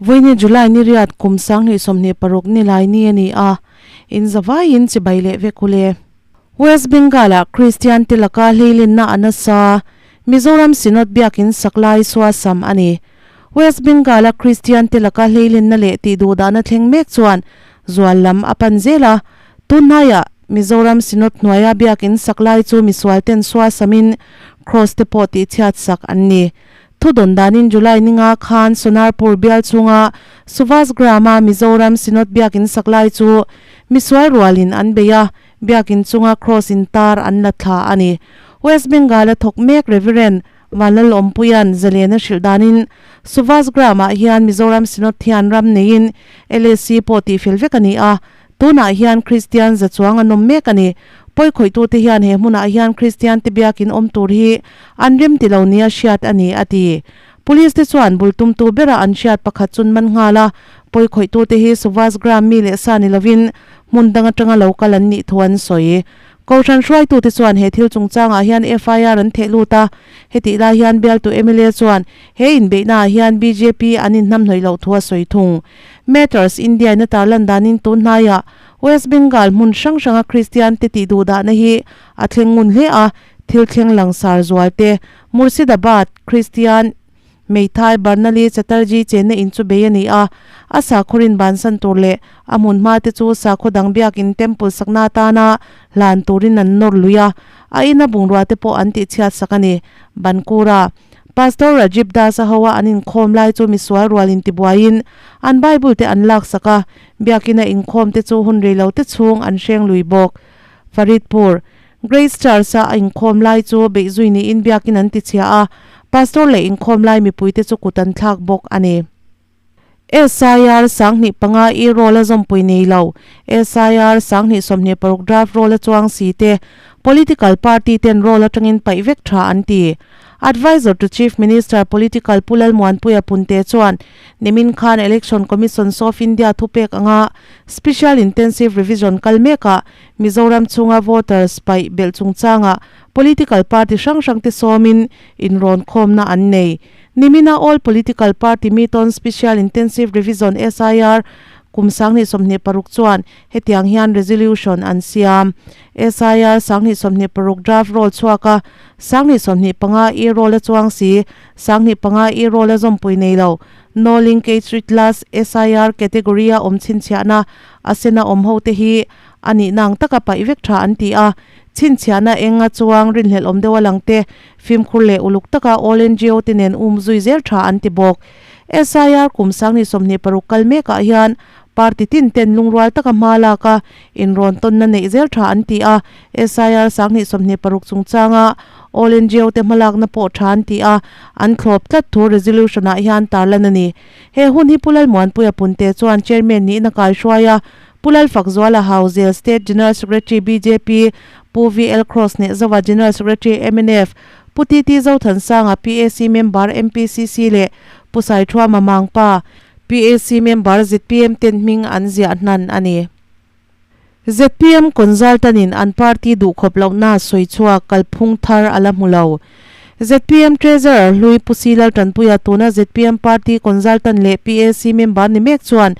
Vawiini July ni riat kum 2026 nilai ni a ni a, in zavaiin chibai leh vek u le. West Bengal-ah Kristian te laka hleilenna a nasa, Mizoram Synod biakin sak lai suasam a ni. West Bengal-a Kristian te laka hleilenna leh tihduhdahna thleng mek chuan zual lam a pan zel a, tunhnaiah Mizoram Synod hnuaia biakin sak lai chu misualten suasamin Kraws te pawh tihchhiat sak an ni. Thudawn danin July ninga khan Sonarpur bial chhunga Suvas Gram-a Mizoram Synod biakin sak lai chu misual rualin an bei a, biakin chunga Kraws intar an la thla a ni. West Bengal-a thawk mek Reverend Vanlal Awmpuia'n zalen a hrilh danin Suvas Gram-ah hian Mizoram Synod thian ram neiin LAC pawh tihfel vek a ni a, Tunah hian Kristian za chuang an awm mek a ni. Pawikhawih-tute hian he hmunah hian Kristiante biakin awm tur hi an rem ti lo nia hriat a ni, a ti. Police te chuan bul tumtu bera an hriat pakhat chun man nghal a, pawikhawih-tute hi Suvas Gram mi leh sa ni lovin hmun dang atanga lo kal an nih thu an sawi. Kohhran hruaitute chuan he thil chungchangah hian FIR an theh lut a, hetih lai hian bialtu mla chuan he inbeihnaah hian bjp an inhnamhnawih loh thu a sawi thung. Matters India-in a tarlan danin tun hnaiah West Bengal hmun hrang hranga Kristian te tih duhdahna hi a thleng ngun hle a, thil thleng langsar zual te, Murshidabad Kristian Meithai Barnali Chatterjee chenna in chu bei a ni a, a sakhawrin bansan tur leh a hmun hma te chu sakhaw dang biakin temple sakna atana hlan turin an nawr lui a, a ina bungrua te pawh an tihchhiat sak a ni. Bankura. Pastor Rajib Das a ho a an inkhawm lai chu misual rual intibuaiin an Bible te an laksak a, biakina inkhawm te chu hun rei lo te chhung an hreng lui bawk. Faridpur, Grace Church a a inkhawm lai chu beihzui niin biakin an tichhia a, Pastor leh inkhawm lai mipui te chu kut an thlak bawk a ni. SIR 25 i roll a zawmpui nei lo, SIR 2026 draft roll a chuang si te, political party ten roll atangin paih vek tha an ti. Advisor to Chief Minister Political Pu Lalmuanpuia Punte chuan nimin khan Election Commission of India thupek anga Special Intensive Revision kal mekah Mizoram chhunga voters paih belh chungchangah political party hrang hrangte sawmin inrawn khawmna an nei. Nimina All Political Party Meet on Special Intensive Revision, SIR, kum 2026 chuan hetiang hian resolution an siam. SIR 2026 draft roll chhuak a, 2025 i roll a chuang si, 2025 i roll a zawmpui nei lo. No Linkage with Last SIR category a awm chhinchhiahna a sena awm ho te hi a nihna ang taka paih vek tha an ti a. Chhinchhiahna eng a chuang rinhlelh awm deuh a lang te Fimkhur leh uluk taka All NGO te nen um zui zel tha an ti bawk. SIR kum 2026 kal mekah hian party tin ten lungrual taka hma lak a inrawn tawnna neih zel tha an ti a, SIR 2026 chungchanga All NGO te hmalakna pawh tha an ti a, an thlawp tlat thu resolution ah hian tarlan a ni. He hun hi Pu Lalmuanpuia Punte chuan Chairman niin a kaihruai a, Pu Lalfakzuala Hauzel, State General Secretary bjp, Pu VL Cross Nehzova, General Secretary mnf, Pu TT Zothansanga, PAC Member MPCC leh Pu Saithuama Mangpa, PAC Member zpm ten hming an ziah hnan a ni. Zpm Consultant in an party duhkhawp lohna sawi chhuak kalphung thar a la hmu lo. Zpm Treasurer hlui Pu Si Laltanpuia tuna zpm Party Consultant leh PAC Member ni mek chuan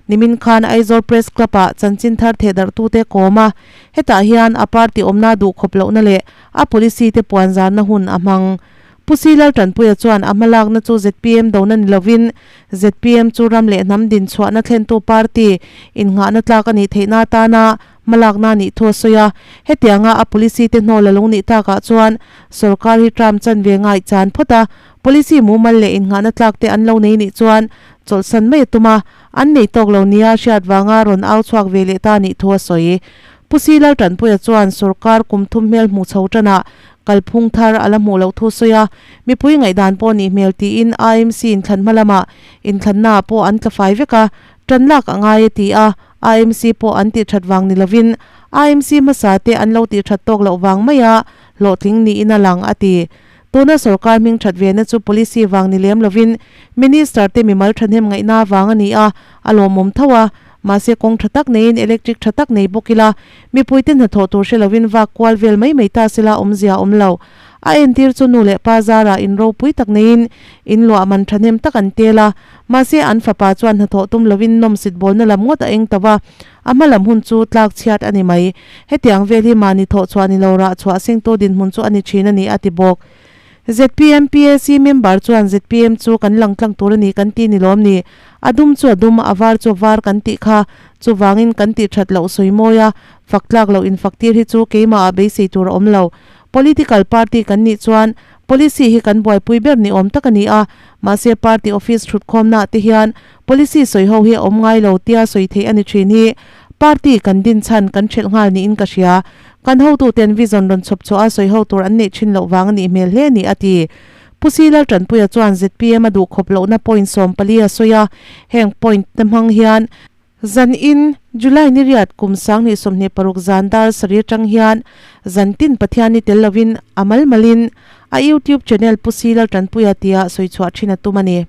Nimin khan Aizawl Press Club-ah chanchin thar thehdarhtute kawm a, hetah hian a party awmna duhkhawp lohna leh a policy te puanzarna hun a hmang. Pu Si Laltanpuia chuan a hmalakna chu zpm dona ni lovin zpm chu ram leh hnam dinchhuahna thlentu party innghahna tlak a nih theihna atana hmalakna a nih thu a sawi a. Hetianga a policy te hnawl a lo nih takah chuan sorkar hi term chanve ngaihchan phawt a, Policy mumal leh innghahna tlak te an lo nei nih chuan chawlhsan mai a tum a, an nei tawk lo nia hriat vanga rawn au chhuak ve leh ta nih thu a sawi. Pu Si Laltanpuia chuan sorkar kum thum hmel hmuh chho tanah kalphung thar a la hmuh loh thu sawi a, mipui ngaihdan pawh nih hmel tiin IMC inthlan hma lamah inthlannaah pawh an tla fai vek a, tan lak a ngai a ti a, IMC pawh an tih that vang ni lovin IMC hmasa te an lo tih that tawk loh vang maia hlawhtling niin a lang a ti. Tuna sorkar hming that vena chu policy vang ni lem lovin Minister te mimal thahnem ngaihna vang a ni a, a lawmawm tho a. Mahse kawng tha tak neiin electric tha tak nei bawk ila, mipuite hnathawh tur hre lovin vak kual vel mai mai ta sela awmzia a awm lo. A entir chu nu leh pa zarah in ropui tak neiin in luah man thahnem tak an tel a, mahse an fapa chuan hnathawh tum lovin nawmsit bawlna lam ngawt a eng ta va, a hma lam hun chu tlak chhiat a ni mai. Hetiang vel hi mahni thawh chhuah ni lo rah chhuah sengtu dinhmun chu a ni thin a ni a ti bawk. Zpm PAC member chuan zpm chu kan lang tlang tur a ni kan ti ni lawm ni? A dum chu a dum, a var chu a var kan tih kha. Chuvangin kan tih that loh sawi mawi a, fak tlak loh infak tir hi chu keimahah beisei tur a awm lo. Political party kan nih chuan policy hi kan buaipui ber ni awm tak a ni a, mahse party office thutkhawmnaah te hian policy sawi ho hi a awm ngai lo tia sawi theih a ni thin hi party kan din chhan kan thelh nghal niin ka hria. Kan hotuten vision rawn chhawp chhuah a sawi ho tur an neih thin loh vang a nih hmel hle a ni a ti. Pu Sila Tanpuia chuan zpm a duhkhawp lohna point 14 a sawi a, heng point te hmang hian Zan in, July ni riat kum 2026 zan dar sarih atang hian zan tin Pathian ni tel lovin a mal malin a YouTube channel Pu Sila Tanpuia tia sawi chhuah thin a tum a ni.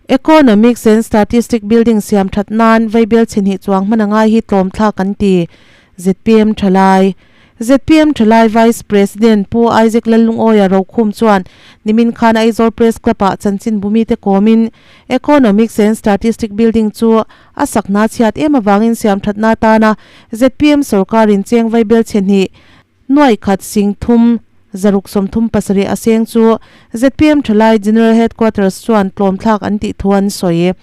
Economics and Statistic Building siam that nan vaibel chhehnih chuang hman a ngai hi tlawm thlak an ti, zpm thalai. Zpm thalai Vice President Pu Isaac Lallungawia Rokhum chuan nimin khan Aizawl Press Club-ah chanchin bumite kawmin Economics and Statistic Building chu a sak hna chhiat em avangin siam thatna atana zpm sorkarin cheng vaibel chhehnih Nuaih khat sing thum, zaruk 37 a seng chu zpm thalai General Headquarters chuan tlawm thlak an tih thu an sawi.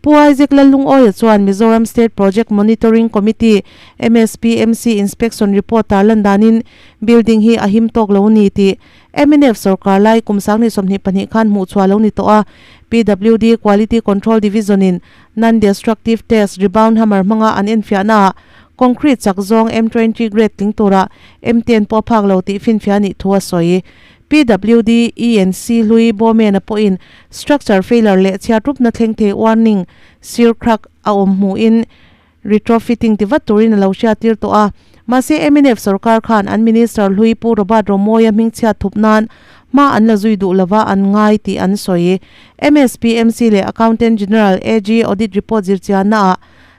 Pu Isaac Lallungawia chuan Mizoram State Project Monitoring Committee, MSPMC, Inspection Report tarlan danin building hi a him tawk lo ni tih mnf sorkar lai kum 2022 khan hmuh chhuah lo ni tawh a. PWD Quality Control Division-in Non-Destructive Test Rebound Hammer hmanga an enfiahnaah Concrete chak zawng M20 grade tling tura M10 pawh a phak lo tih finfiah a nih thu a sawi. PWD, ENC hlui Bowman-a pawhin structure failure leh chhiatrupna thleng thei warning sir crack a awm hmuhin retrofitting ti vat turin a lo hriattir tawh a. Mahse mnf sorkar khan an minister hlui Pu Robert Romawia hmingchhiat thup nan hma an la zui duh lova an ngai tih an sawi. MSPMC leh Accountant General, AG, audit report zirchiannaah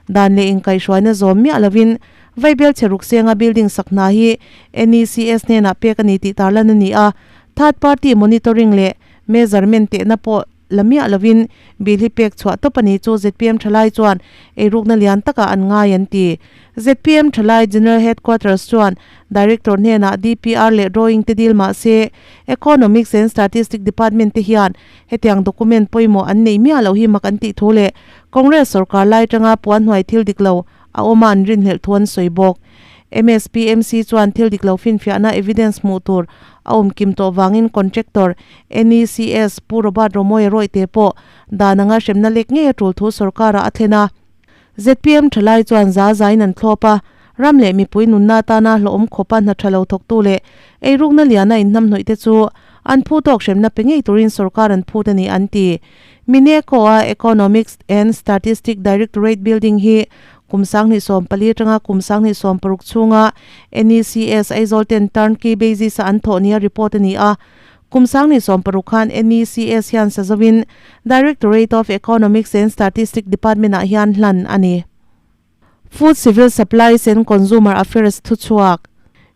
Dan leh inkaihhruaina zawm miah lovin Vaibel chhe ruk senga building sak hna hi NECS hnenah pek a ni tih tarlan a ni a, third party monitoring leh measurement tehna pawh la miah lovin bill hi pek chhuah tawp a ni chu zpm thalai chuan eirukna lian takah an ngai an ti. Zpm thalai General Headquarters chuan Director hnenah DPR leh drawing te dil mah se Economics and Statistic Department te hian hetiang document pawimawh an neih miah loh hi mak an tih thu leh Congress sorkar lai atanga puan hnuai thil dik lo a awm a an rinhlelh thu an sawi bawk. MSPMC chuan thil dik lo finfiahna evidence hmuh tur a awm kim tawh vangin contractor NECS Pu Robert Romawia rawihte pawh dan anga hremna lek ngei a tul thu sorkarah a thlen a. Zpm thalai chuan za zain an thlawp a, ram leh mipui nunna atana hlawhawm khawpa hna tha lo thawktu leh eirukna liana inhnamhnawih te chu an phu tawk hremna pe ngei turin sorkar an phut a ni an ti. Mineco-a Economics and Statistic Directorate building hi kum 2014 atanga kum 2016 chhunga NECS Aizawl ten turnkey basis-a an thawh nia report a ni a. Kum 2016 khan NECS hian sa zovin Directorate of Economics and Statistic Department-ah hian hlan a ni. Food Civil Supplies and Consumer Affairs thuchhuak,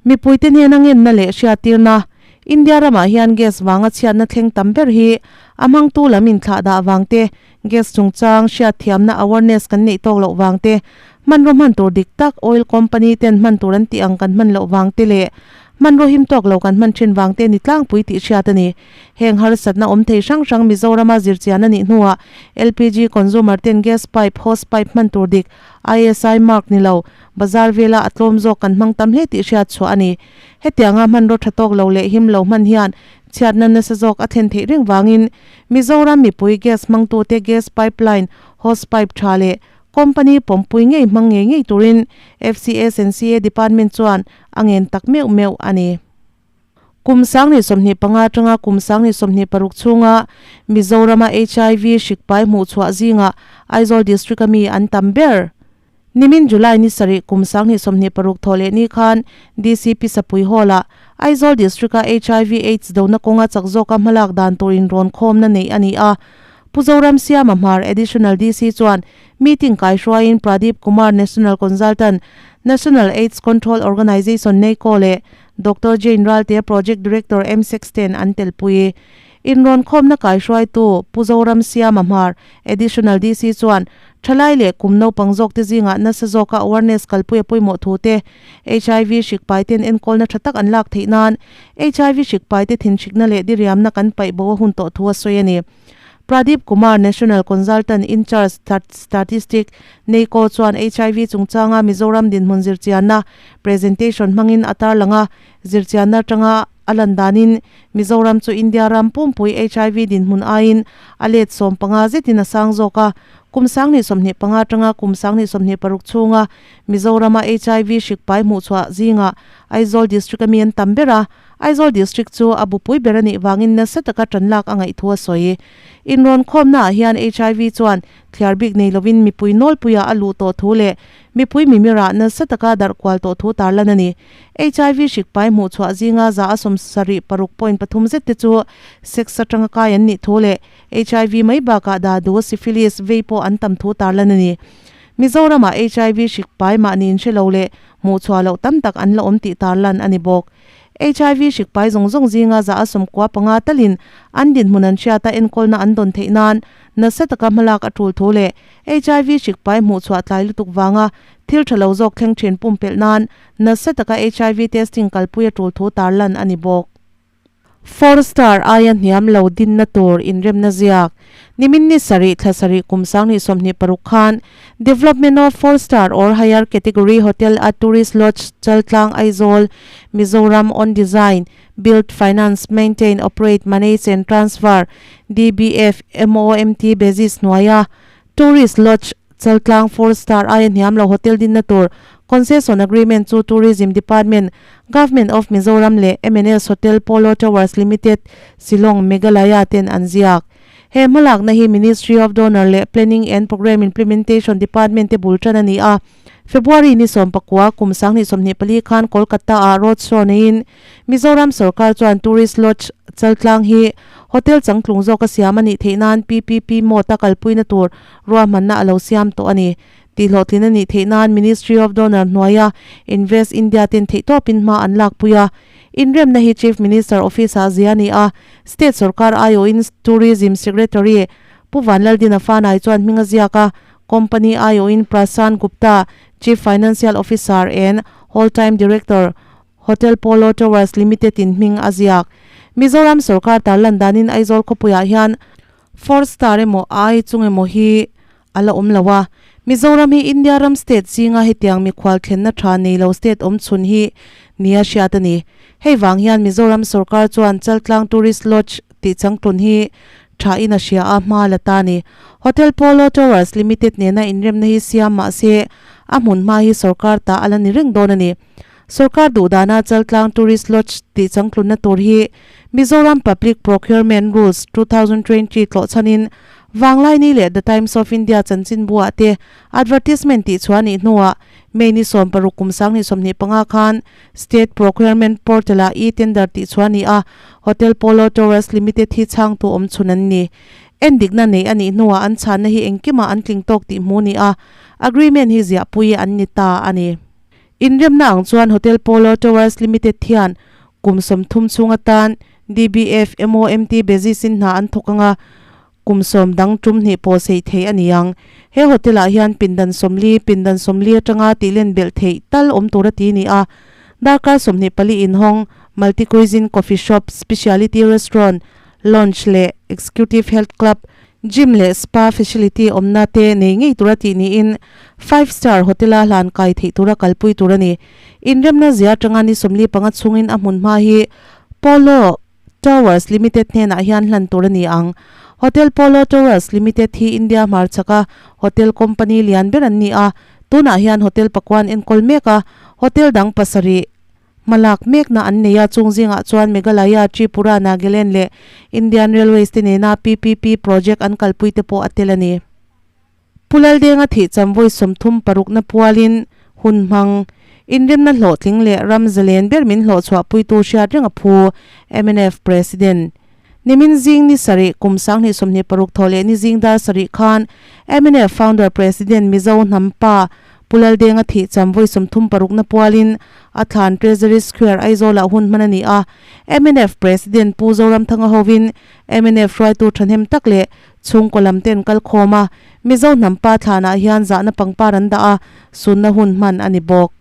Mipuite hnena ngenna leh hriattirna, India ramah hian gas vanga chhiatna thleng tam ber hi a hmangtu lam inthlah dah vang te, gas chungchang hriatthiamna awareness kan neih tawk loh vang te, hmanraw hman tur dik tak oil company ten hman tur an tih ang kan hman loh vang te leh hmanraw him tawk lo kan hman thin vang te ni tlangpui tih hriat a ni. Heng harsatna awm thei hrang hrang Mizorama zirchian a nih hnuah LPG consumer ten gas pipe, hose pipe hman tur dik, ISI mark ni lo, bazar vela a tlawm zawk kan hmang tam hle tih hriat chhuah a ni. Hetianga hmanraw tha tawk lo leh him lo hman hian chhiatna nasa zawk a thlen theih reng vangin Mizoram mipui gas hmangtute gas pipeline, hose pipe tha leh company pawmpui ngei hmang ngei ngei turin FCS and CA department chuan a ngen tak meuh meuh a ni. Kum 2025 atanga kum 2026 chhunga Mizorama HIV hrik pai hmuh chhuah zingah Aizawl District-a mi an tam ber. Nimin July ni sarih kum 2026 thawh leh ni khan DCP Sapui Hall-ah Aizawl District-a HIV AIDS dona kawnga chak zawka hmalak dan tur inrawn khawmna neih a ni a. Pu Zoram Siama Hmar Additional DC chuan meeting kaihruaiin Pradeep Kumar National Consultant, National AIDS Control Organisation, NACO, leh. Doctor Jane Ralte, Project Director MSEX ten an telpui. Inrawnkhawmna kaihruaitu Pu Zoram Siama Hmar, Additional DC chuan thalai leh kum naupang zawkte zingah nasa zawka awareness kalpui a pawimawh thu te, HIV hrik paiten enkawlna tha tak an lak theih nan HIV hrik paite thinhrikna leh diriamna kan paih bo a hun tawh thu a sawi a ni. Pradeep Kumar, National Consultant in Charge Statistic, NEICO chuan HIV chungchanga Mizoram dinhmun zirchianna presentation hmangin a tarlang a, zirchianna atanga a lan danin Mizoram chu India ram pumpui HIV dinhmun aiin a let 15 zetin a sang zawk a, kum 2025 atanga kum 2026 chhunga Mizorama HIV hrik pai hmuhchhuah zingah Aizawl District a mi an tam ber a, Aizawl District chu a bupui ber a nih vangin nasa taka tan lak a ngaih thu a sawi. Inrawn khawmnaah hian HIV chuan thliar bik nei lovin mipui nawlpuiah a luh tawh thu leh mipui mimirah nasa taka darh kual tawh thu tarlan a ni. HIV hrik pai hmuhchhuah zinga 76.3 zet te chu sex atanga kai an nih thu leh HIV mai bakah dadu, syphilis, vei pawh an tam thu tarlan a ni. Mizoramah HIV hrik pai mahni inhre lo leh hmuhchhuah loh tam tak an la awm tih tarlan a ni bawk. HIV hrik pai zawng zawng zinga 95 talin an dinhmun an hriata enkawlna an dawn theih nan nasa taka hmalak a tul thu leh HIV hrik pai hmuhchhuah tlai lutuk vanga thil tha lo zawk thleng thin pumpelh nan nasa taka HIV testing kalpui a tul thu tarlan a ni bawk. Four star aia hniam lo dinna tur inremna ziak nimin ni sarih thla sarih kum 2026 khan Development of Four Star or Higher Category Hotel at Tourist Lodge Chaltlang Aizawl Mizoram on Design, Build, Finance, Maintain, Operate, Manage and Transfer, DBF, MOMT basis hnuaia Tourist Lodge Chaltlang Four Star aia hniam lo hotel dinna tur Concession Agreement chu Tourism Department, Government of Mizoram leh MNS Hotel Polo Towers Limited, Shillong, Meghalaya ten an ziak. He hmalakna hi Ministry of Donor leh Planning and Programme Implementation Department te bul tan a ni a. February ni 19 kum 2024 khan Kolkata-ah road show neiin Mizoram sorkar chuan Tourist Lodge Chaltlang hi hotel changtlung zawka siam a nih theih nan PPP mode a kalpuina tur ruahmanna a lo siam tawh a ni. Tihhlawhtlin a nih theih nan Ministry of Donor hnuaia Invest India ten theihtawpin hma an lakpui a. Inremna hi Chief Minister Office-ah zia a ni a, State sorkar aiawhin Tourism Secretary Pu Vanlaldina Fanai chuan hming a ziak a, Company aiawhin Prashant Gupta, Chief Financial Officer and Whole Time Director, Hotel Polo Towers Limited-in hming a ziak. Mizoram sorkar tarlan danin Aizawl khawpuiah hian Four star emaw ai chung emaw hi a la awm lo a, Mizoram hi India ram state zinga hetiang mikhual thlenna tha nei lo state awm chhun hi nia hriat a ni. Hei vang hian Mizoram sorkar chuan Chaltlang Tourist Lodge tih changtlun hi tha in a hria a, hma la ta a ni. Hotel Polo Towers Limited nena inremna hi siam mah se a hmun hma hi sorkar ta a la ni reng dawn a ni. Sorkar duhdana Chaltlang Tourist Lodge tih changtlunna tur hi Mizoram Public Procurement Rules 2020 tlawh chhanin Vanglaini leh The Times of India chanchinbuah te advertisement tih chhuah nih hnuah May ni 16 kum 2025 khan State Procurement Portal-ah e-tender tih chhuah ni a, Hotel Polo Towers Limited hi chhangtu awm chhun an ni. Endikna nei a nih hnuah an chhanna hi engkimah an tling tawk tih hmu ni a, agreement hi ziahpui an ni ta a ni. Inremna ang chuan Hotel Polo Towers Limited hian kum 30 chhung atan DBF MOMT basis-in hna an thawk ang a, kum 10 dang tum hnih pawh sei thei a ni ang. He hotel-ah hian pindan 40, pindan 40 atanga tihlen belh theih tal awm tur a ti ni a. Darkar 24 inhawng, multi cuisine coffee shop, speciality restaurant, lounge leh executive health club, Gym leh spa facility awmna te nei ngei tura tih niin five star hotel-a hlan kai theih tura kalpui tur a ni. Inremna zia atanga ni 45 chhungin a hmun hma hi Polo Towers Limited hnenah hian hlan tur a ni ang. Hotel Polo Towers Limited hi India hmarchhaka hotel company lian ber an ni a, tunah hian hotel pakuan enkawl mek a, hotel dang pasarih Hmalak mekna an nei a, chung zingah chuan Meghalaya, Tripura, Nagaland leh Indian Railways te nena PPP project an kalpui te pawh a tel a ni. Pu Laldenga thih chamvawi 36 na pualin hun hmang, inremna hlawhtling leh ram zalen ber min hlawhchhuahpuitu hriat reng a phu, mnf President. Nimin zing ni sarih kum 2026 thaw leh ni zing dar sarih khan mnf Founder President Mizo Hnampa Pu Laldenga thih chamvawi 36 na pualin A thlan Treasury Square Aizawlah hun hman a ni a, mnf President Pu Zoramthanga hovin mnf hruaitu thahnem tak leh chhungkaw lam ten kal khawm a, Mizo hnam pa thlanah hian zahna pangpar an dah a, sunna hun hman a ni bawk.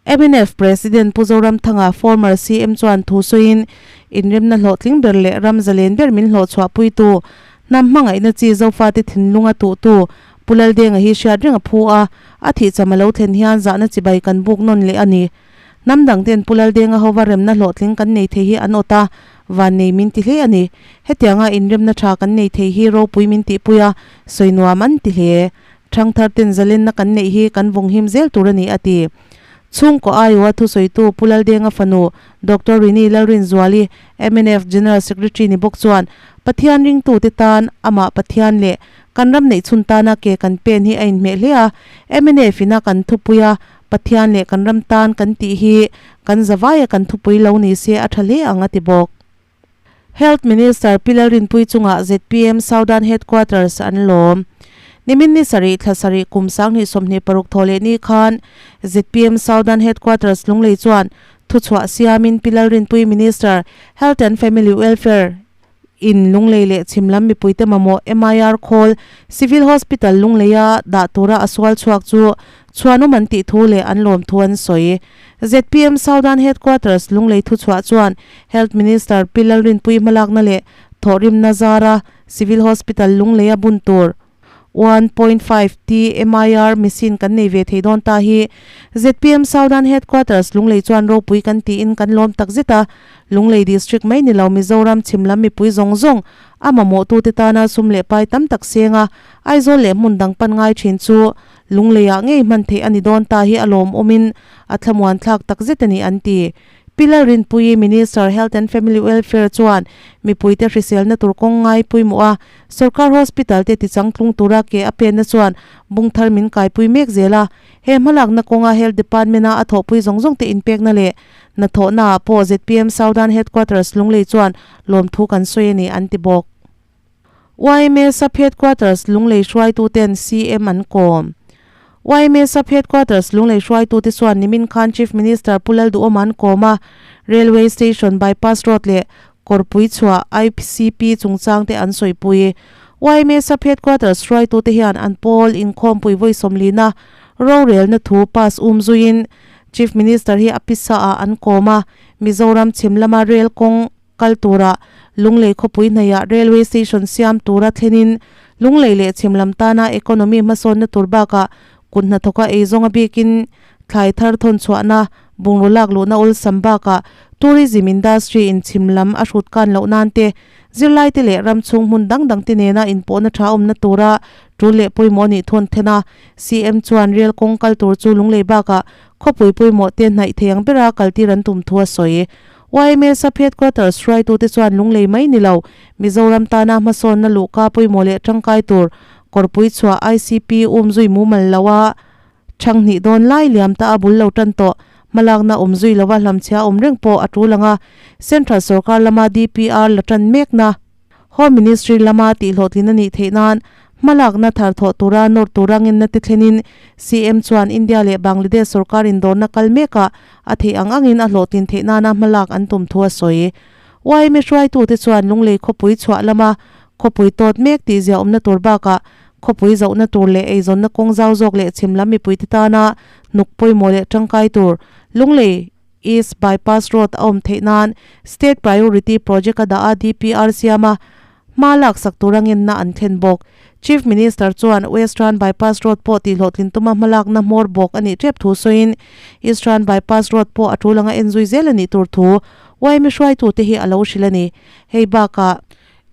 Mnf President Pu Zoramthanga, former CM chuan thu sawiin, Inremna hlawhtling ber leh ram zalen ber min hlawhchhuahpuitu, hnam hmangaihna chi Zofate thinlunga tuhtu Pu Laldenga hi hriat reng a phu a, a thihcham a lo thlen hian zahna chibai kan buk nawn leh a ni. Hnam dangten Pu Laldenga hova remna hlawhtling kan nei thei hi an awt a, vannei min ti hle a ni. Hetianga inremna tha kan nei thei hi ropui min tihpui a, sawi nuam an ti hle. Thangthar ten zalenna kan neih hi kan vawng him zel tur a ni, a ti. Chhungkaw Iowa thusawitu Pu Laldenga fanu Doctor Rini Lalrinzuali, mnf General Secretary ni bawk chuan, Pathian ringtute tan amah Pathian leh kan ram neih chhun tana ke kan pen hi a inhmeh hle a, mnf ina kan thupui a, Pathian leh kan ram tan kan tih hi kan zavaia kan thupui lo ni se a tha hle ang a ti bawk. Health Minister Pi Lalrinpuii chungah zpm Southern Headquarters an lawm. Nimin ni sarih thla sarih kum 2026 thaw leh ni khan zpm Southern Headquarters Lunglei chuan thuchhuah siamin Pi Lalrinpuii Minister Health and Family Welfare in Lunglei leh chhim lam mipuite mamawh MIR khawl Civil Hospital Lungleia dah tura a sual chhuak chu chhuanawm an tih thu leh an lawm thu an sawi. Zpm Southern Headquarters Lunglei thuchhuah chuan Health Minister Pi Lalrinpuii hmalakna leh thawhrimna zara Civil Hospital Lungleia bun tur 1.5 TMIR machine kan nei ve thei dawn ta hi zpm Southern Headquarters Lunglei chuan ropui kan tiin kan lawm tak zet a, Lunglei District mai ni lo Mizoram chhim lam mipui zawng zawng a mamawhtute tana sum leh pai tam tak senga Aizawl leh hmun dang pan ngai thin chu Lungleiah ngei hman theih a ni dawn ta hi a lawmawmin a thlamuan thlak tak zet a ni an ti. Pi Lalrinpuii, Minister, Health and Family Welfare chuan mipuite hriselna tur kawng ngai pawimawh a, Sorkar Hospital te tichangtlung tura ke a penna chuan bung thar min kaipui mek zel a. He hmalakna kawnga Health Department-a a thawhpui zawng zawng te inpekna leh hnathawhnaah pawh zpm Southern Headquarters Lunglei chuan lawmthu kan sawi a ni an ti bawk. Yma Sub Headquarters Lunglei hruaituten CM an kawm. Yma Sub Headquarters Lunglei hruaitute chuan nimin khan Chief Minister Pu Lalduhawma an kawm a, Railway Station Bypass Road leh Kawrpui chhuah ICP chungchang te an sawipui. Yma Sub Headquarters hruaitute hian an pawl inkhawmpui vawi sawmlina rorelna thu pass um zuiin Chief Minister hi a pisa ah an kawm a, Mizoram chhim lama rail kawng Kal tura Lunglei khawpui hnaihah Railway Station siam tura thlenin Lunglei leh chhim lam tana economy hmasawnna tur bakah kut hnathawka eizawnga bikin thlai thar thawn chhuahna, bungraw lak luhna awlsam bakah tourism industry in chhim lam a hrut kan loh nan te, zirlaite leh ram chhung hmun dang dang te nena inpawhna tha awmna tura tul leh pawimawh nih thawn then a. CM chuan rail kawng kal tur chu Lunglei bakah khawpui pawimawh te hnaih thei ang bera kaltir an tum thu a sawi. Yma Sub Headquarters hruaitute chuan Lunglei mai ni lo, Mizoram tana hmasawnna luhka pawimawh leh tangkai tur Kawrpui chhuah ICP um zui mumal lo a chhang hnih dawn lai liam ta a bul lo tan tawh. Hmalakna awm zui lova hlamchhia awm reng pawh a tul ang a, Central sorkar lama DPR la tan mekna Home Ministry lama tihhlawhtlin a nih theih nan hmalakna thar thawh tura nawr tura ngenna te thlenin CM chuan India leh Bangladesh sorkar indawrna kal mekah a theih ang angin a hlawhtlin theih nana hmalak an tum thu a sawi. Yma hruaitute chuan Lunglei khawpui chhuah lama khawpui tawt mek tih zia awmna tur bakah khawpui zohna tur leh eizawnna kawng zau zawk leh chhim lam mipuite tana hnuk pawimawh leh tangkai tur Lunglei East Bypass Road a awm theih nan State Priority Project a dah a DPR siam a, hma laksak tura ngenna an thlen bawk. Chief Minister chuan Western Bypass Road pawh tihhlawhtlin tuma hmalakna hmawr bawk a nih tep thu sawiin Eastern Bypass Road pawh a tul anga enzui zel a nih tur thu yma hruaitute hi a lo hrilh a ni. Hei bakah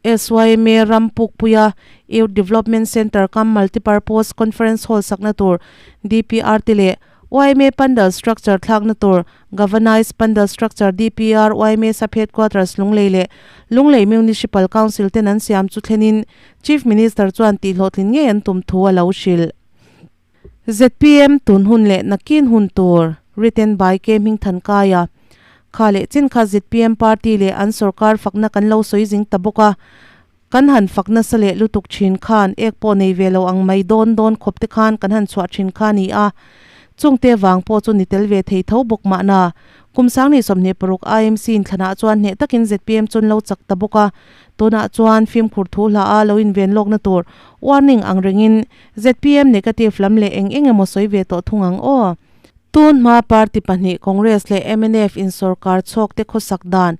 SYMA ram pukpuia Youth Development Centre cum Multipurpose Conference Hall sakna tur DPR te leh Yma Pandal Structure thlakna tur Galvanized Pandal Structure DPR yma Sub Headquarters Lunglei leh Lunglei Municipal Council ten an siam chu thlenin Chief Minister chuan tihhlawhtlin ngei an tum thu a lo hrilh. Zpm tun hun leh nakin hun tur Written by K Hmingthankaia Kha leh chin kha zpm party leh an sorkar fakna kan lo sawi zing ta bawk a. Kan han fak nasa leh lutuk thin khan ek pawh nei ve lo ang mai dawn dawn khawp te khan kan han chhuah thin kha a ni a. Chungte vang pawh chu ni tel ve thei tho bawk mahna. Kum 2026 IMC inthlanah chuan hneh takin zpm chu an lo chak ta bawk a. Tunah chuan fimkhur thu hla a lo inven lawkna tur warning ang rengin zpm negative lam leh eng eng emaw sawi ve tawh thung ang aw. Tun hma party pahnih Congress leh mnf in sorkar chhawk te khawsak dan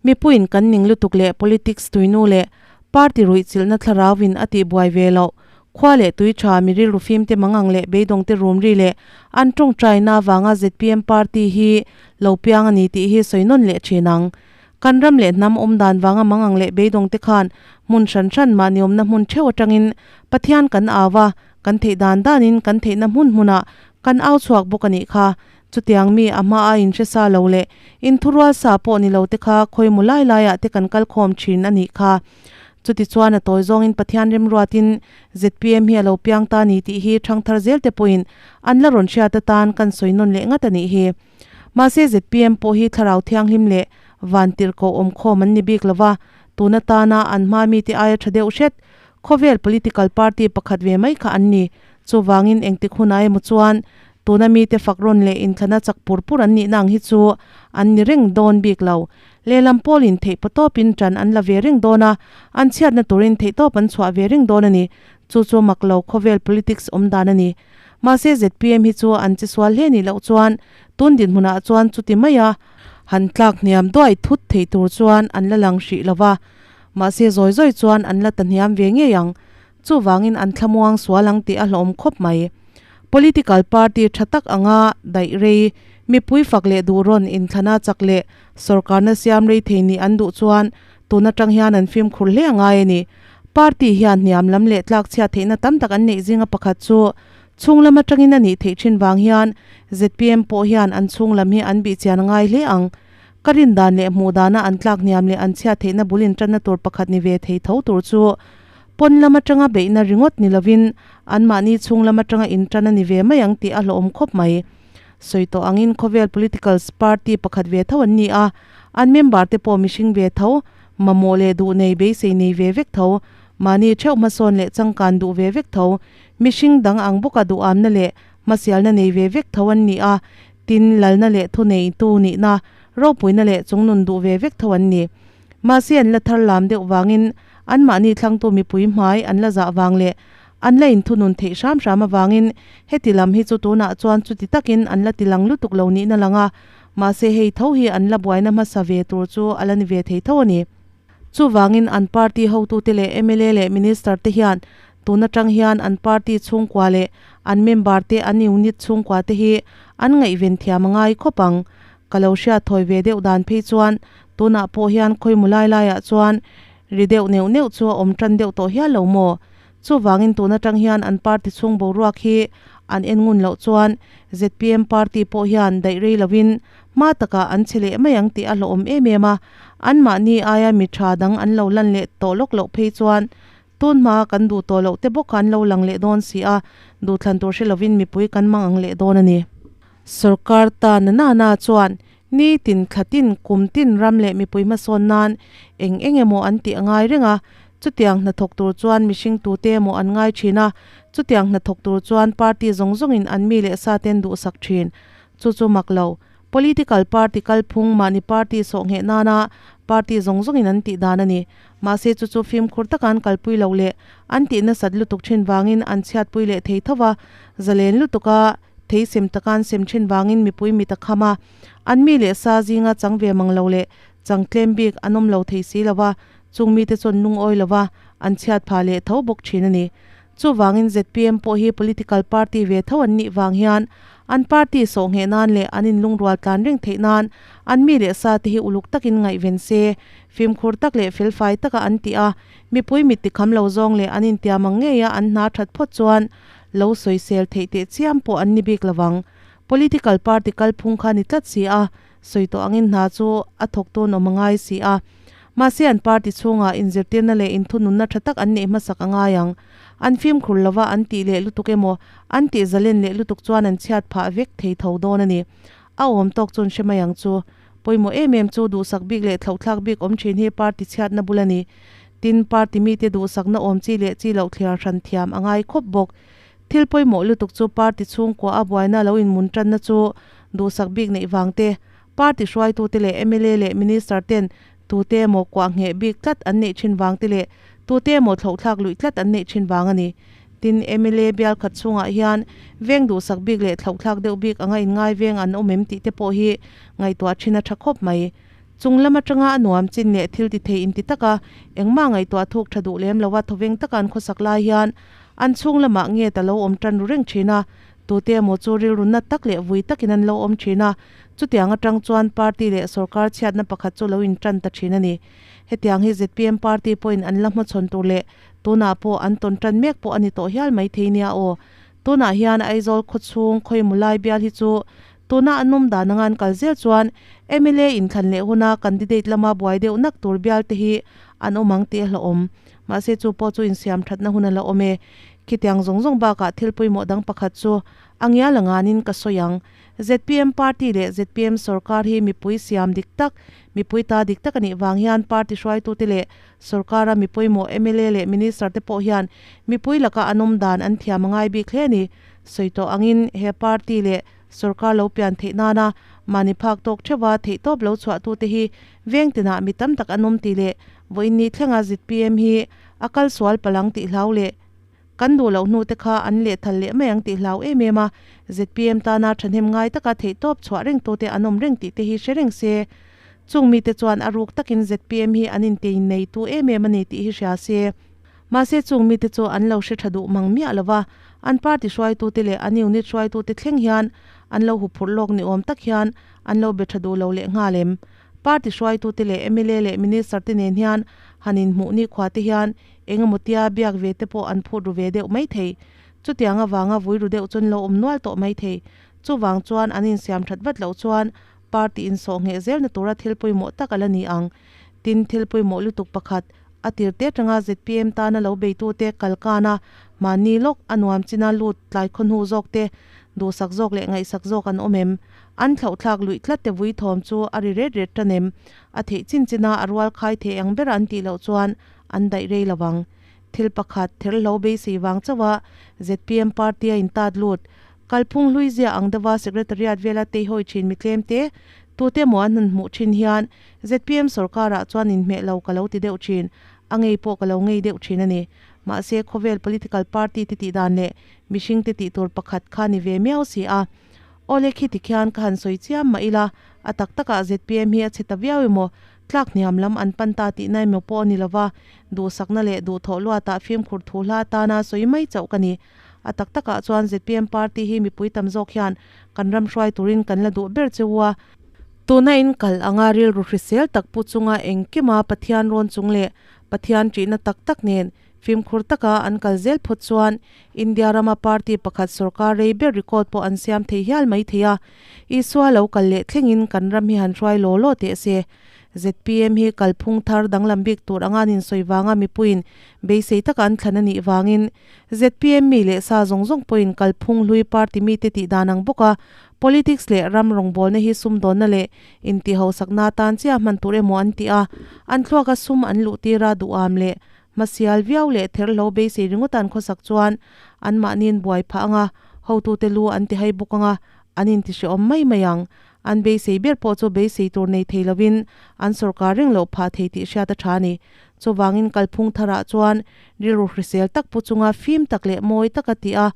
mipuiin kan ning lutuk leh politics tuinu leh party ruihchilhna thlarau in a tihbuai ve loh Khua leh tui tha mi rilru fimte mangang leh beidawngte rum ri leh an tawngtaina avanga zpm party hi lo piang a ni tih hi sawi nawn leh thin ang. Kan ram leh hnam awm dan vanga mangang leh beidawngte khan hmun hran hran mahni awmna hmun theuh atangin Pathian kan au a, kan theih dan danin kan theihna hmun hmunah kan au chhuak bawk a nih kha. Chutiang mi a hma a inhre sa lo leh inthurual sa pawh ni lo te kha khawimaw lai laiah te kan kal khawm thin a nih kha. Chutichuan a tawi zawngin Pathian remruatin zpm hi a lo piang ta ni tih hi thangthar zel te pawhin an la rawn hriat atan kan sawi nawn leh ngat a nih hi. Mahse zpm pawh hi thlarau thianghlim leh van tirhkoh awmkhawm an ni bik lova, tun atana an hma mite aia tha deuh hret khawvel political party pakhat ve mai kha an ni. Chuvangin engtik hunah emaw chuan tuna mite fak rawn leh inthlana chak pur pur an nihna ang hi chu an ni reng dawn bik lo. Lehlam pawlin theih pawtawpin ṭan an la ve reng dawn a, an chhiatna turin theihtawp an chhuah ve reng dawn a ni. Chu chu mak lo khawvel politics awm dan a ni. Mahse zpm hi chu an che sual hle nih loh chuan tun dinhmunah chuan chuti mai a, han tlak hniam duai thut thei tur chuan an la lang hrih lo va, mahse zawi zawi chuan an la ta hniam ve ngei ang. Chuvangin an thlamuang sual ang tih a hlawm khawp mai. Political party tha tak anga daih rei, mipui fak leh duh rawn inthlana chak leh sorkarna siam rei thei nih an duh chuan tun atang hian an fimkhur hle a ngai a ni. Party hian hniam lam leh tlak chhiat theihna tam tak an neih zinga pakhat chu chhung lam atangin a nih theih thin vang hian zpm pawh hian an chhung lam hi an bih chian a ngai hle ang. Ka rin dan leh hmuh dana an tlak hniam leh an chhiat theihna bul intanna tur pakhat ni ve thei tho tur chu Pawn lam atanga beihna ringawt ni lovin anmahni chhung lam atanga intan a ni ve mai ang tih a hlawhawm khawp mai. Sawi tawh angin khawvel politicals party pakhat ve tho an ni a, an member te pawh mihring ve tho, mamawh leh duh nei beisei nei ve vek tho, mahni theuh hmasawn leh changkan duh ve vek tho, mihring dang ang bawka duhamna leh hmasialna nei ve vek tho an ni a, tin lalna leh thuneitu nihna, ropuina leh chungnun duh ve vek tho an ni. Mahse an la thar lam deuh vangin anmahni thlangtu mipui hmai an la zah vang leh an la inthunun theih hram hram avangin heti lam hi chu tunah chuan chuti takin an la ti lang lutuk lo niin a lang a, mahse hei tho hi an la buaina hmasa ve tur chu a la ni ve thei tho a ni. Chuvangin an party hotute leh mla leh minister te hian tun atang hian an party chhungkua leh an member te an unit chhungkua te hi an ngaihven thiam a ngai khawp ang. Ka lo hriat thawi ve deuh dan phei chuan Tunah pawh hian khawimaw lai laiah chuan ri deuh neuh neuh chu a awm tan deuh tawh hial lo maw? Chuvangin tun atang hian an party chhung boruak hi an en ngun loh chuan zpm party pawh hian daih rei lovin hma takah an che leh mai ang tih a hlawhawm em em a, anmahni aia mi tha dang an lo lan leh tawh lawk loh phei chuan tun hma kan duh tawh loh te bawk kha an lo lang leh dawn si a, duhthlan tur hre lovin mipui kan mang ang leh dawn a ni. Sorkar ta na na na chuan Nitin, thlatin, kumtin ram leh mipui hmasawn nan eng eng emaw an tih a ngai reng a, chutiang hnathawk tur chuan mihring tute emaw an ngai thin a, chutiang hnathawk tur chuan party zawng zawngin an mi leh sa ten duhsak thin. Chu chu mak lo. Political party kalphung mahni party sawhngheh nana party zawng zawngin an tih dan a ni. Mahse chu chu fimkhur taka an kalpui loh leh an tih nasat lutuk thin vangin an chhiatpui leh thei tho va, zalen lutuka Thei sem taka an sem thin vangin mipui mit a kham a, an mi leh sa zinga chang ve mang lo leh chang tlem bik an awm lo thei si lo va, chung mite chuan lungawi lo va, an chhiat phah leh tho bawk thin a ni. Chuvangin zpm pawh hi political party ve tho an nih vang hian an party sawh ngheh nan leh an inlungrual tlan reng theih nan an mi leh sa te hi uluk takin ngaihven se, fimkhur tak leh felfai taka an tih a, mipui mit tikham lo zawng leh an intiam ang ngeia an hna that phawt chuan Lo sawisel theih teh chiam pawh an ni bik lovang. Political party kalphung kha ni tlat si a, sawi tawh angin hna chu a thawk tun awm a ngai si a. Mahse an party chhungah inzirtirna leh inthununna tha tak an neih hmasak a ngai ang. An fimkhur lova an tih leh lutuk emaw, an tih zalen leh lutuk chuan an chhiat phah vek thei tho dawn a ni. A awm tawk chuan hre mai ang chu. Pawimawh em em chu duhsak bik leh thlauhthlak bik awm thin hi party chhiatna bul a ni. Tin, party mite duhsakna awm chi leh chi loh thliar hran thiam a ngai khawp bawk. Thil pawimawh lutuk chu party chhungkua a buaina lo inmun tanna chu duhsak bik neih vang te, party hruaitute leh mla leh minister ten tute emaw kuah ngheh bik tlat an neih thin vang te leh tute emaw thlauhthlak luih tlat an neih thin vang a ni. Tin, mla bial khat chhungah hian veng duhsak bik leh thlauhthlak deuh bik anga inngai veng an awm em tih te pawh hi ngaihtuah thin a tha khawp mai. Chung lam atanga a nuam chin leh thil ti thei inti taka engmah ngaihtuah thuk tha duh lem lova thawveng taka an khawsak lai hian an chhung lamah nge ta lo awm tan ru reng thin a, tute emaw chu rilru nat tak leh vui takin an lo awm thin a, chutiang atang chuan party leh sorkar chhiatna pakhat chu lo intan ta thin a ni. Hetiang hi zpm party pawhin an la hmachhawn tur leh tunah pawh an tawn tan mek pawh a ni tawh hial maithei nia aw. Tunah hian Aizawl khawchhung khawimaw lai bial hi chu tuna an awm dan anga an kal zel chuan mla inthlan leh huna candidate lama buai deuh nak tur bial te hi an awm ang tih a hlauhawm. Mahse chu pawh chu insiam thatna hun a la awm e. Khitiang zawng zawng bakah thil pawimawh dang pakhat chu a ngial anganin ka sawi ang. Zpm party leh zpm sorkar hi mipui siam dik tak, mipui ta dik tak a nih vang hian party hruaitute leh Sorkara mi pawimawh mla leh minister te pawh hian mipui laka an awm dan an thiam a ngai bik hle a ni. Sawi tawh angin he party leh sorkar lo pian theih nana mahni phak tawk theuha theihtawp lo chhuahtute hi veng tinah mi tam tak an awm tih leh vawiinni thlenga zpm hi a kal sual palang tih hlau leh kan duh loh hnute kha an lehthal leh mai ang tih hlau em em a, zpm tana thahnem ngai taka theihtawp chhuah rengtute an awm reng tih te hi hre reng se. Chung mite chuan a ruk takin zpm hi an intei neitu em em a ni tih hi hria se. Mahse chung mite chu an lo hre tha duh mang miah lo va, an party hruaitute leh an unit hruaitute thleng hian an lo huphurh lawk ni awm tak hian an lo be tha duh lo leh nghal em? Party hruaitute leh mla leh minister te nen hian han inhmuh nikhua te hian eng emaw tia biak ve te pawh an phut ru ve deuh mai thei. Chutiang avanga vui ru deuh chuan lo awm nual tawh mai thei. Chuvang chuan an insiam that vat loh chuan party insawh ngheh zelna tura thil pawimawh tak a la ni ang. Tin, thil pawimawh lutuk pakhat, a tir te atanga zpm tana lo beitute kal kana mahni lawk a nuam china lut tlai khaw hnu zawk te, duhsak zawk leh ngaihsak zawk an awm em? An thlauhthlak luih tlat te vui thawm chu a ri ret ret tan em? A theih chin china a rual khai thei ang bera an tih loh chuan an daih rei lo ang. Thil pakhat, therhlo beisei vang chauha zpm party a intat lut Kalphung hlui zia ang deuha Secretariat vela teihawi thin mi tlem te, tute emaw an han hmuh thin hian zpm sorkarah chuan inhmeh lo ka lo ti deuh thin, a ngei pawh ka lo ngei deuh thin a ni. Mahse, khawvel political party te tih dan leh mihring te tih tur pakhat kha ni ve miau si a. Awle khi tikhian ka han sawi chiam mah ila, a tak takah zpm hi a chhe ta viau emaw, tlak hniam lam an pan ta tihna emaw pawh a ni lova, duhsakna leh duhthawh luatah fimkhur thu hla atana sawi mai chauh ka ni. A tak takah chuan zpm party hi mipui tam zawk hian kan ram hruai turin kan la duh ber che u a. Tuna in kal anga rilru hrisel tak pu chunga engkima Pathian rawn chung leh Pathian ṭihna tak tak nen fimkhur taka an kal zel phawt chuan India rama party pakhat sorkar rei ber record pawh an siam thei hial mai thei a. Isua lo kal leh thlengin kan ram hi han hruai law law teh se. Zpm hi kalphung thar danglam bik tur anga an insawi vanga mipuiin beisei taka an thlan a nih vangin Zpm mi leh sa zawng zawng pawhin kalphung hlui party mite tih dan ang bawka politics leh ram rawngbawlna hi sumdawnna leh intihhauhsakna atan chiah hman tur emaw an ti a, an thluaka sum an luh tira duham leh hmasial viau leh therhlo beisei ringawt an khawsak chuan anmahniin buai phah anga hotute lu an ti hai bawk anga an intihrehawm mai mai ang. An beisei ber pawh chu beisei tur nei thei lovin an sorkar reng loh phah thei tih hriat a tha a ni. Chuvangin kalphung tharah chuan rilru hrisel tak pu chunga fim tak leh mawi taka tih a,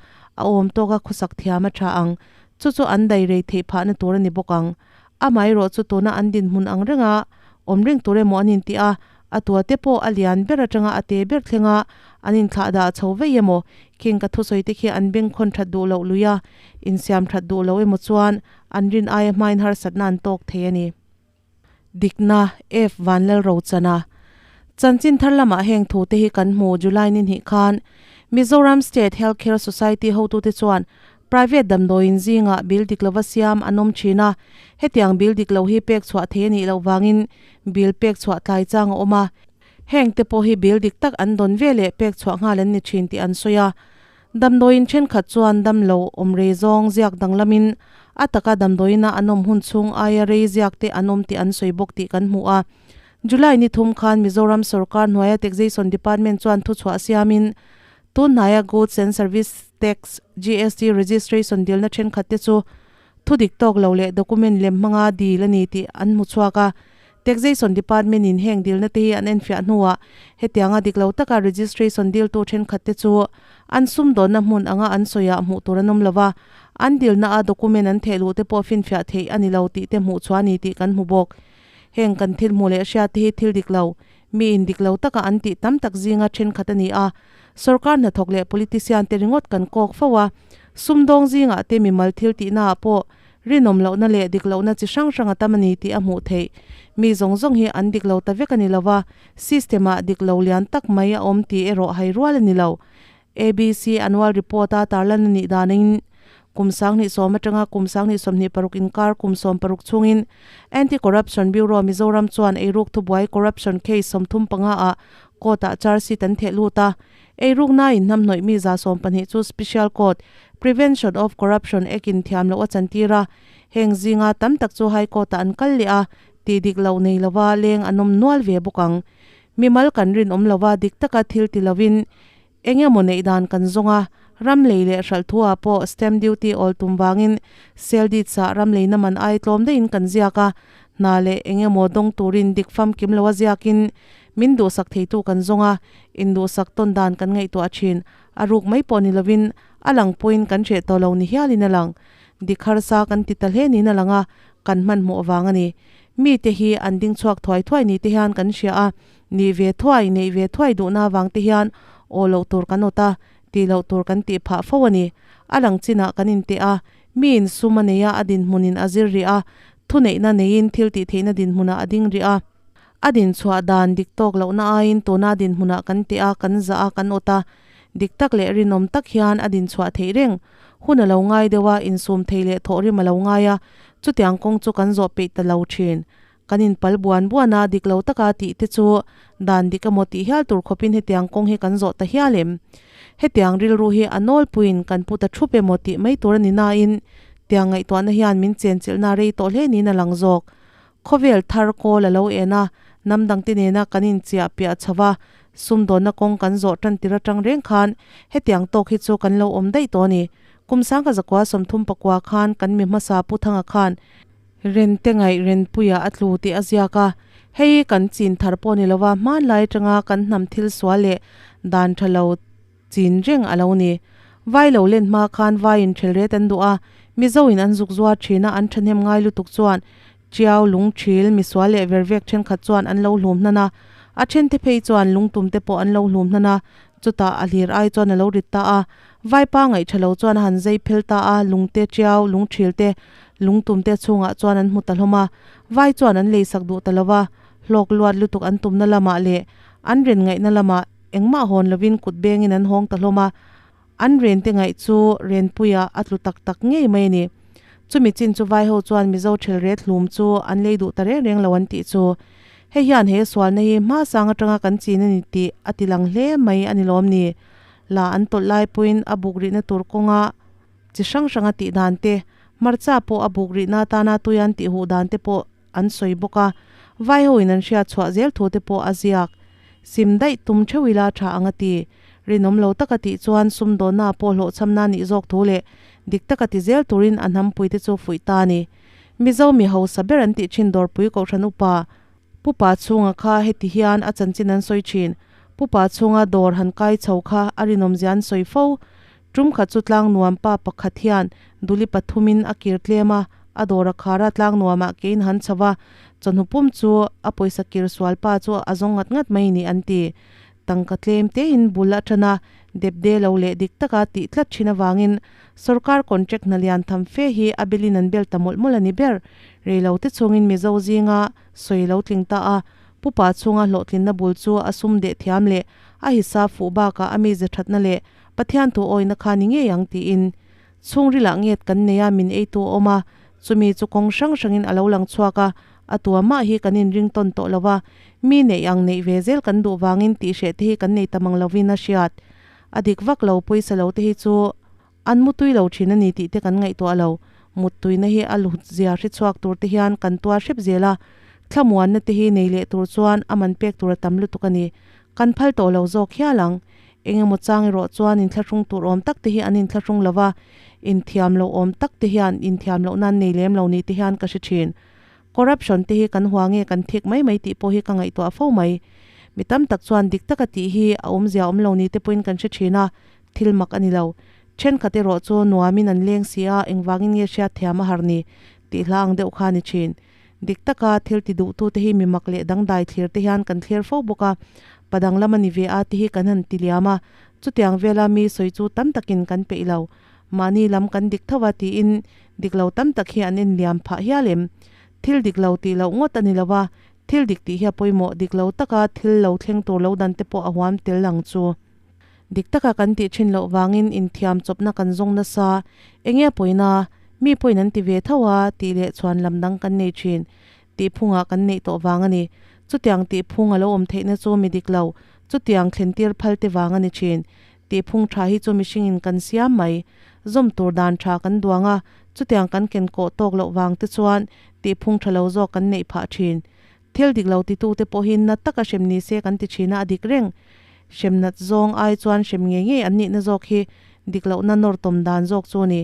a awm tawka khawsak thiam a tha ang. Chu chu an dai rei theih phahna tur a ni bawk ang. Amaherawh chu tuna an dinhmun ang renga awm reng tur emaw an intih a, a tua te pawh a lian ber atanga a te ber thlenga an inthlah dah chho vei emaw, khing ka thusawi te khi an bengkhawn that duh loh lui a, insiam that duh loh emaw chuan an rin aia hmain harsatna an tawk thei a ni. Dikna, F. Vanlalrochana. Chanchin thar lamah heng thu te hi kan hmu July ni hnih khan Mizoram State Health Care Society hotute chuan private damdawiin zingah bill dik lova siam an awm thin a, hetiang bill dik lo hi pek chhuah thei a nih loh vangin bill pek chhuah tlai chang a awm a, heng te pawh hi bill dik tak an dawn ve leh pek chhuah nghal an ni thin tih an sawi a. Damdawiin thenkhat chuan damlo awm rei zawng ziak danglamin a taka damdawiina an awm hun chhung aia rei ziak te an awm tih an sawi bawk tih kan hmu a. July ni thum khan Mizoram sorkar hnuaia Taxation Department chuan thuchhuah siamin. Tun hnaia Goods and Service Tax, GST, registration dilna thenkhat te chu thudik tawk lo leh document lem hmanga dil a ni tih an hmu chhuak a. Taxation Department in heng dilna te hi an enfiah hnuah hetianga dik lo taka registration diltu thenkhat te chu an sumdawnna hmun anga an sawiah hmuh tur an awm lo va, an dilna a document an theh luh te pawh finfiah theih a ni lo tih te hmuh chhuah a ni tih kan hmu bawk. Heng kan thil hmuh leh hriat te hi thil dik lo, mi in dik lo taka an tih tam tak zinga thenkhat a ni a, sorkar hnathawk leh politician te ringawt kan kawk fo a, sumdawng zingah te mimal thil tihnaah pawh rinawm lohna leh dik lohna chi hrang hrang a tam a ni tih a hmuh theih. Mi zawng zawng hi an dik lo ta vek a ni lo va, system ah dik lo lian tak mai a awm tih erawh hai rual a ni lo. ABC Annual Report a tarlan a nih danin kum sanghnih sawm atanga kum sanghnih 26 inkar kum 16 chhungin Anti-Corruption Bureau Mizoram chuan eiruk thubuai corruption case 35 ah court ah charge sheet an theh lut a. Eirukna in hnamhnawih mi 12 chu Special Court, Prevention of Corruption Act in thiam loh a chantir a. Heng zinga tam tak chu High Court ah an kal leh a, tih dik loh nei lova leng an awm nual ve bawk ang. Mimal kan rinawm lova dik taka thil ti lovin Eng emaw neih dan kan zawng a, ram lei leh hralh thu ah pawh stamp duty awl tum vangin sale deeds ah ram leina man ai tlawm daihin kan ziak a, hna leh eng emaw dawng turin dik famkim lo a ziakin min duhsak theitu kan zawng a, induhsak tawn dan kan ngaihtuah thin. A ruk mai pawh ni lovin a lang pawhin kan hreh tawh lo ni hialin a lang. Dik harsa kan ti ta hle niin a lang a, kan hmanhmawh vang a ni. Mite hi an ding chhuak thuai thuai ni te hian kan hria a, Nih ve thuai, neih ve thuai duhna avang te hian aw loh tur kan awt a, tih loh tur kan tih phah fo a ni. A lang chinah kan inteh a, miin sum a nei a, a dinhmunin a zir rih a, thuneihna neiin thil tih theihna dinhmunah a ding rih a. A dinchhuah dan dik tawk lohna aiin tuna dinhmunah kan teh a, kan zah a, kan awt a. Dik tak leh rinawm tak hian a dinchhuah theih reng. Hun a lo ngai deuh a, insum thei leh thawhrim a lo ngai a, chutiang kawng chu kan zawh peih ta lo thin. Kan inpal buan buan a, dik lo taka tih te chu dan dik emaw tih hial tur khawpin hetiang kawng hi kan zawh ta hial em? Hetiang rilru hi a nawlpuiin kan pu ta thup emaw tih mai tur a ni nain tiang ngaihtuahna hian min chenchilhna rei tawh hle niin a lang zawk. Khawvel thar kawl a lo en a, hnam dangte nena kan inchiah piah chho va, sumdawnna kawng kan zawh tan tir atang reng khan hetiang tawk hi chu kan lo awm daih tawh a ni. Kum 1939 khan kan mi hmasa Pu Thanga khan Rente ngaih Renpuia a tlu tih a ziak a, hei kan chin thar pawh ni lova hmanlai atanga kan hnam thil sual leh dan tha lo chin reng a lo ni. Vai lo len hma khan vaiin thel ret an duh a, Mizo in an zuk zuar thin a, an thahnem ngai lutuk chuan Tiau, lungthil, misual leh vervek thenkhat chuan an lo hlum hnan a, a thente phei chuan lungtum te pawh an lo hlum hnan a, chutah a hlir ai chuan a lo rit ta a, Vaipa ngaih tha lo chuan a han zai phel ta a, lungte tiau, lungthil te, lungtum te chhungah chuan an hmu ta hlawm a. Vai chuan an leisak duh ta lo va, hlawk luat lutuk an tumna lamah leh an ren ngaihna lamah engmah hawn lovin kut bengin an hawng ta hlawm a. An rente ngaih chu Renpuia a tlu tak tak ngei mai a ni. Chumi chin chu vai ho chuan Mizo thel ret hlum chu an lei duh ta reng reng lo an tih chu. Hei hian he sualna hi hma sang atanga kan chin a ni tih a ti lang hle mai a ni lawm ni. La an tawlh lai pawhin a buk rihna tur kawnga chi hrang hranga tih dan te, hmarcha pawh a buk rihna atana tui an tih huh dan te pawh an sawi bawk a, vai hoin an hriat chhuah zel thu te pawh a ziak. Sim daih tum theuh ila tha ang a ti. Rinawm lo taka tih chuan sumdawnna pawh hlawhchhamna nih zawk thu leh dik taka ti zel turin a hnampui te chu fuih ta a ni. Mizo mi hausa ber an tih thin Dawrpui Kohhran Upa Pupa chhunga kha heti hian a chanchin an sawi thin. Pupa chhunga dawr han kai chho kha a rinawmzia an sawi fo. Tum khat chu tlang nuam pa pakhat hian duli pathumin a kir tlem a, a dawr a khar a, tlang nuamah kein han chho va, chawhnu pum chu a pawisa kir sual pa chu a zawng ngat ngat mai ni an ti. Tangka tlem tein bul a tan a, depde lo leh dik taka tih tlat thin avangin sorkar contract hna lian tham fe hi a belin an bel ta mawlh mawlh a ni ber. Reilote chungin Mizo zinga sawi lo tling ta a, pupa chhunga hlawhtlinna bul chu a sum deh thiam leh a hisa fuh bakah a mize thatna leh Pathian thu awina kha ni ngei ang tiin chhungrilah nget kan nei a, min eitu a awm a, chumi chu kawng hrang hrangin a lo lang chhuak a, a tua mah hi kan inring tawn tawh lo va, mi neih ang neih ve zel kan duh vangin tihhreh te hi kan nei ta mang lovin a hriat. A dik vak lo, pawisa lo te hi chu An mutui lo thin a ni tih te kan ngaihtuah lo. Muttuina hi a lut zia hre chhuak tur te hian kan tuar hrep zel a, thlamuanna te hi nei leh tur chuan a man pek tur a tam lutuk a ni. Kan phal tawh lo zawk hial ang. Eng emaw chang erawh chuan inthlahrung tur awm tak te hi an inthlahrung lo va, inthiam lo awm tak te hian inthiam loh nan nei lem lo ni te hian ka hre thin. Corruption te hi kan hua nge kan thik mai mai tih pawh hi ka ngaihtuah fo mai. Mi tam tak chuan dik taka tih hi a awmzia awm lo ni te pawhin kan hre thin a, thil mak a ni lo. Thenkhat erawh chu nuamin an leng si a, engvangin nge hriat thiam a har ni tih hla ang deuh kha a ni thin. Dik taka thil ti duhtute hi mi mak leh dangdai thlir te hian kan thlir fo bawk a, pa danglam a ni ve a tih hi kan han ti liam a, chutiang vela mi sawi chu tam takin kan peih lo. Mahni lam kan dik tho a tiin dik lo tam tak hi an enliam phah hial em? Thil dik lo tih loh ngawt a ni lo a, thil dik tih hi a pawimawh dik lo taka thil lo thleng tur lo dan te pawh a huam tel ang chu. Dik taka kan tih thin loh vangin inthiam chawpna kan zawng nasa, enge a pawina, mi pawhin an ti ve tho a tih leh chuan lam dang kan nei thin tih phungah kan neih tawh vang a ni. Chutiang tih phung a lo awm theihna chu mi dik lo, chutiang thlentir phal te vang a ni thin. Tih phung tha hi chu mihringin kan siam mai. Zawm tur dan tha kan duang a, chutiang kan ken kawh tawk loh vang te chuan tih phung tha lo zawk kan neih phah thin. Thil dik lo titute pawhin nat taka hrem ni se kan ti thin a, a dik reng. Hrem nat zawng ai chuan hrem ngei ngei an nihna zawk hi dik lohna nawr tawm dan zawk chu a ni.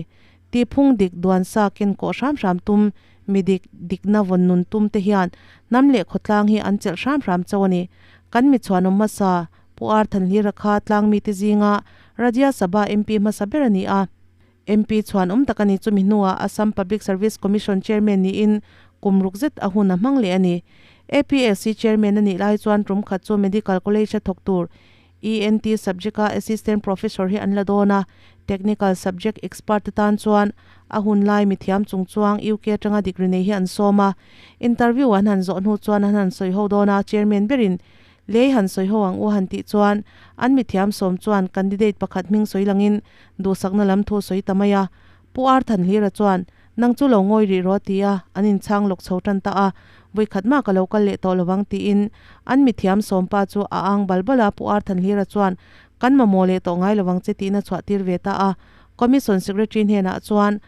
Tihphung dik duan sa ken kawh hram hram tum, mi dik, dikna vawn nun tum te hian hnam leh khawtlang hi an chelh hram hram chauh a ni. Kan mi chhuanawm hmasa, Pu Ar Thanhlira kha tlangmite zinga Rajya Sabha MP hmasa ber a ni a. MP chhuan awm tak a ni chumi hnuah Assam Public Service Commission Chairman niin kum ruk zet a hun a hmang leh a ni. APSC Chairman a nih lai chuan tum khat chu Medical College a thawk tur ENT subject-a Assistant Professor hi an la dawn a, Technical subject expert te tan chuan a hun lai mithiam chung chuang UK atanga degree nei hi an sawm a. Interview an han zawh hnu chuan an han sawi ho dawn a, Chairman berin Lei han sawi ho ang u han tih chuan an mithiam sawm chuan candidate pakhat hming sawi langin duhsakna lam thu sawi ta mai a. Pu Ar Thanhlira chuan, Nang chu lo ngawi rih rawh ti a, an inchhang lawk chho tan ta a, Vawikhat mah ka lo kal leh tawh lovang tiin an mithiam sawm pa chu a ang bal bal a, Pu Ar Thanhlira chuan, Kan mamawh leh tawh ngai lovang che tiin a chhuah tir ve ta a. Commission Secretary hnenah chuan,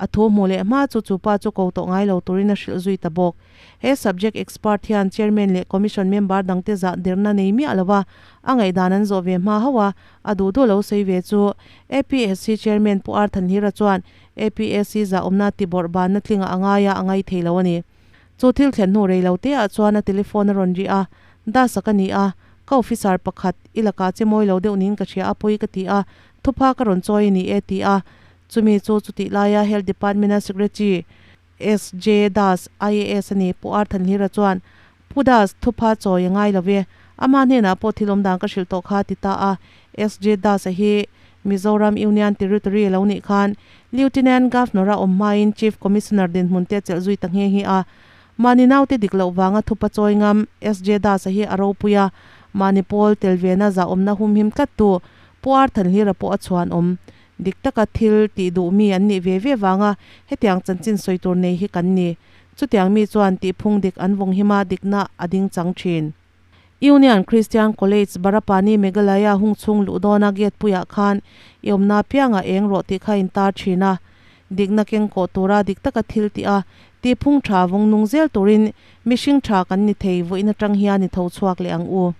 A thu hmuh leh hma chu chu pa chu ko tawh ngai lo turin a hrilh zui ta bawk. He subject expert hian chairman leh commission member dangte zah derna nei miah lo a, a ngaihdan an zawh ve hma hauh a, a duh duh lo sawi ve chu. APSC chairman Pu Ar Thanhlira chuan APSC zah awmna tibawrh banna tlingah a ngai a, a ngai thei lo a ni. Chu thil thlen hnu rei lo te ah chuan a telephone a rawn ri a, Dasa ka ni a, ka officer pakhat i lakah che mawi lo deuh niin ka hria a, pawi ka ti a, thupha ka rawn chawi a ni e ti a, Chumi chu chutih laia Health Department-a Secretary SJ Das, IAS a ni, Pu R Thanhlira chuan, Pu Das, thupha chawi a ngai lo ve, ama hnenah pawh thil awm dan ka hrilh tawh kha, ti ta a. SJ Das-a hi Mizoram Union Territory a lo nih khan Lieutenant Governor-a awm hmain Chief Commissioner dinhmun te a chelh zui ta nghe nghe a. Mahni naute dik loh vanga thupa chawi ngam SJ Das-a hi a ropui a, mahni pawl tel vena zahawmna humhim tlattu Pu R Thanhlira pawh a chhuan awm. Dik taka thil tih duh mi an nih ve ve vanga hetiang chanchin sawi tur nei hi kan ni. Chutiang mi chuan tihphung dik an vawng hima dikna a ding chang thin. Union Christian College, Barapani, Meghalaya hung chhung luh dawna gate puiah khan i awmna piangah eng rawh tih kha in tar thin a. Dikna keng kawh tura dik taka thil tih a, tihphung tha vawng nung zel turin mihring tha kan ni thei vawiin atang hian i tho chhuak leh ang u.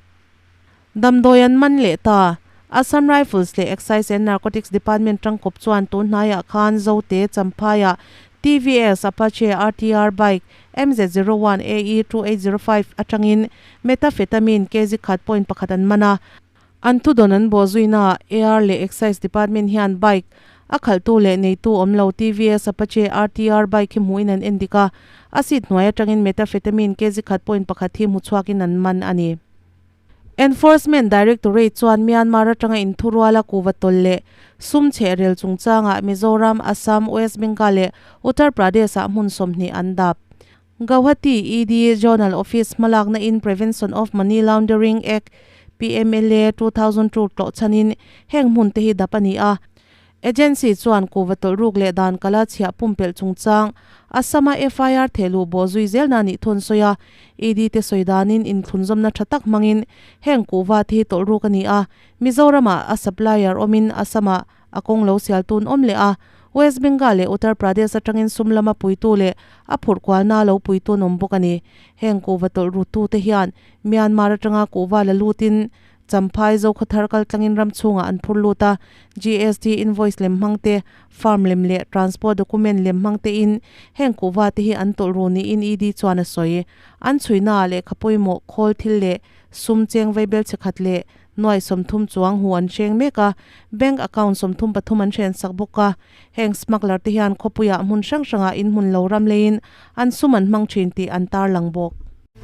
Damdawi an man leh ta. Assam Rifles leh Excise and Narcotics Department tangkawp chuan tun hnaiah khan Zote, Champhaiah TVS Apache RTR bike MZ01 AE 2805 atangin methamphetamine kg khat point pakhat an man a. An thudawn an bawh zuinaah AR leh Excise Department hian bike a khalhtu leh neitu awm lo TVS Apache RTR bike hi hmuhin an endik a, a seat hnuai atangin methamphetamine kg khat point pakhat hi hmu chhuakin an man a ni. Enforcement Directorate chuan Myanmar atanga inthuruala kuva tawlh leh sum cheh rel chungchangah Mizoram, Assam, West Bengal leh Uttar Pradesh-ah hmun 20 an dap. Gauhati ED Zonal Office hmalakna in Prevention of Money Laundering Act, PMLA, 2002 tlawh chhanin heng hmun te hi dap a ni a. Agency chuan kuva tawlh ruk leh dan kala chhiah pumpelh chungchang Assam-a FIR thehluh bawh zui zelna nih thun sawi a, ED te sawi danin inthlunzawmna tha tak hmangin heng kuhva te hi tawlh ruk a ni a, Mizoram-ah a supplier awmin Assam-ah a kawng lo sial tun awm leh a, West Bengal leh Uttar Pradesh atangin sum lama puitu leh a phurh kualna lo puitun awm bawk a ni. Heng kuhva tawlh ruttu te hian Myanmar atanga kuhva la lutin. Champhai Zokhawthar kaltlangin ram chhungah an phur lut a, GST invoice lem hmang te, farm lem leh transport document lem hmang tein heng kuhva te hi an tawlh ru niin ED chuan a sawi. An chhuinaah lehkha pawimawh khawl thil leh sum cheng vaibel chhe khat leh nuai 30 chuang hu an hreng mek a, bank account 33 an hren sak bawk a. Heng smuggler te hian khawpuiah hmun hrang hrangah inhmun lo ram leiin an sum an hmang thin tih an tarlang bawk.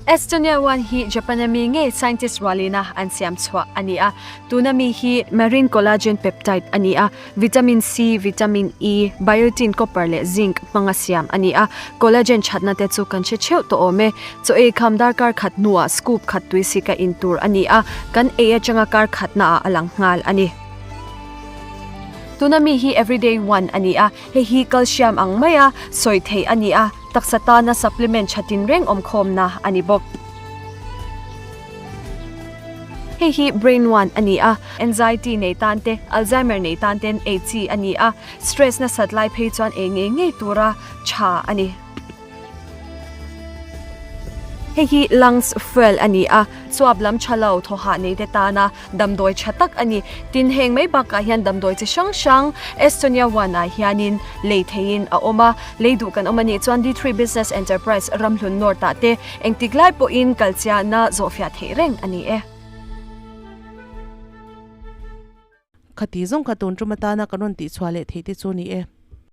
Estonia one hi Japan a mi ngei scientist rualina an siam chhuah a ni a. Tuna mi hi marine collagen peptide a ni a, vitamin C, vitamin E, biotin, copper leh zinc hmanga siam a ni a. Collagen thatna te chu kan hre theuh tawh awm e. Chaw ei kham darkar khat hnuah scoop khat tui sika in tur a ni a, kan ei atanga kar khatnaah a lang nghal a ni. Tuna mi hi everyday one a ni a, hei hi calcium ang maia sawi theih a ni a. Taksa tana supplement tha tinreng awmkhawmna a ni bawk. Hei hi Brain One a ni a, anxiety nei tan te, Alzheimer nei tan ten ei chi a ni a, stress nasat lai phei chuan ei ngei ngei tura tha a ni. Hei hi Lungs Fuel a ni a, chuap lam tha lo thawhah nei te tana Damdawi tha tak a ni. Tin, heng mai bakah hian damdawi chi hrang hrang Estonia One ah hianin lei theihin a awm a. Lei duh kan awm a nih chuan D3 Business Enterprise Ramhlun North ah te engtik lai pawhin kalchiahna zawhfiah theih reng a ni e. Khati zawng kha tun tum atana kan rawn tihchhuah leh theih te chu ni e.